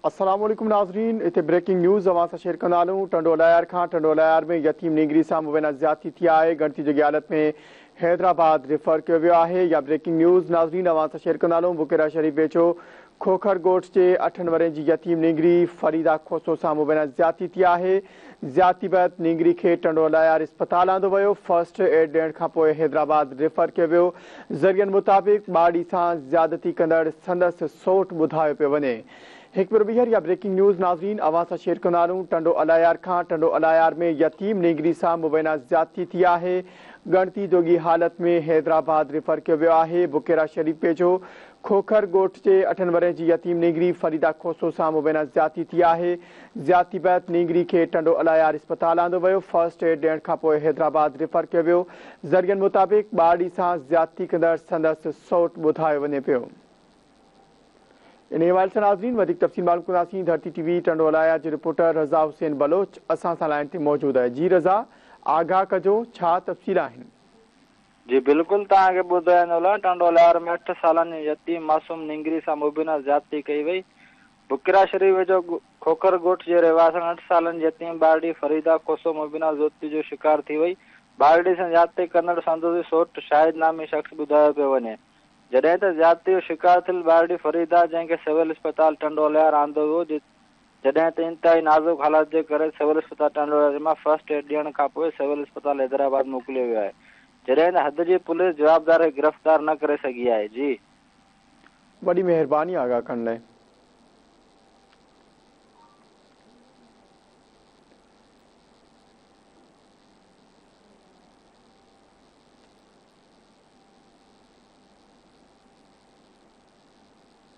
السلام عليڪم ناظرين هتي بريڪنگ نيوز اوهان سان شيئر ڪندا هلون ٽنڊو الهيار کان ٽنڊو الهيار ۾ يتيم نينگري سان مبينا زيادتي ٿي آهي ڳڻتي جوڳي حالت ۾ حيدرآباد ريفر ڪيو ويو آهي يا بريڪنگ نيوز ناظرين اوهان سان شيئر ڪندا هلون بڪيرا شريف ويجهو کوکر ڳوٺ جي اٺن ورهين جي يتيم نينگري فريده کوسو سان مبينا زيادتي ٿي آهي زيادتي بعد نينگري کي ٽنڊو الهيار اسپتال آندو ويو، فرسٽ ايڊ ڏيڻ کانپوء حيدرآباد ريفر ڪيو ويو، ذريعن مطابق ٻارڙي سان زيادتي ڪندڙ سندس سئوٽ ٻڌايو پيو وڃي. هڪ ڀيرو ٻيهر اها بريڪنگ نيوز ناظرين اوهان سان شيئر ڪندا هلون ٽنڊو الهيار کان ٽنڊو الهيار ۾ يتيم نينگري سان مبينا زيادتي ٿي آهي، ڳڻتي جوڳي حالت ۾ حيدرآباد ريفر ڪيو ويو آهي، بڪيرا شريف ويجهو کوکر ڳوٺ جي اٺن ورهين جي يتيم نينگري فريده کوسو سان مبينا زيادتي ٿي آهي، زيادتي بعد نينگري کي ٽنڊو الهيار اسپتال آندو ويو، فرسٽ ايڊ ڏيڻ کانپوء حيدرآباد ريفر ڪيو ويو، ذريعن مطابق ٻارڙي سان زيادتي ڪندڙ سندس سئوٽ ٻڌايو وڃي پيو. انهي حوالي سان ناظرين وڌيڪ تفصيل معلوم ڪنداسين، ڌرتي ٽي وي ٽنڊو الهيار جي رپورٽر رضا حسين بلوچ اسان سان لائين تي موجود آهي، جي رضا آگاهه ڪجو ڇا تفصيل آهن؟ جي بلڪل توهان کي ٻڌائيندو هلان ٽنڊو الهيار ۾ اٺ سالن جي يتيم معصوم نينگري سان مبينا زيادتي ڪئي وئي، بڪيرا شريف ويجهو کوکر ڳوٺ جي رهواسڻ اٺ سالن جي يتيم ٻارڙي فريده کوسو مبينا زيادتي جو شڪار ٿي وئي، ٻارڙي سان زيادتي ڪندڙ سندس ئي سئوٽ شاهد نامي شخص ٻڌايو پيو وڃي، جڏهن ته زيادتي جو شڪار ٿيل ٻارڙي فريده جنهن کي سول اسپتال ٽنڊو الهيار آندو ويو جڏهن ته انتهائي نازڪ حالت جي ڪري سول اسپتال ٽنڊو الهيار مان فرسٽ ايڊ ڏيڻ کانپوء سول اسپتال حيدرآباد موڪليو ويو آهي جڏهن ته حد جي پوليس جوابدار کي گرفتار نه ڪري سگهي آهي جي. وڏي مهرباني آگاهه ڪرڻ لاء.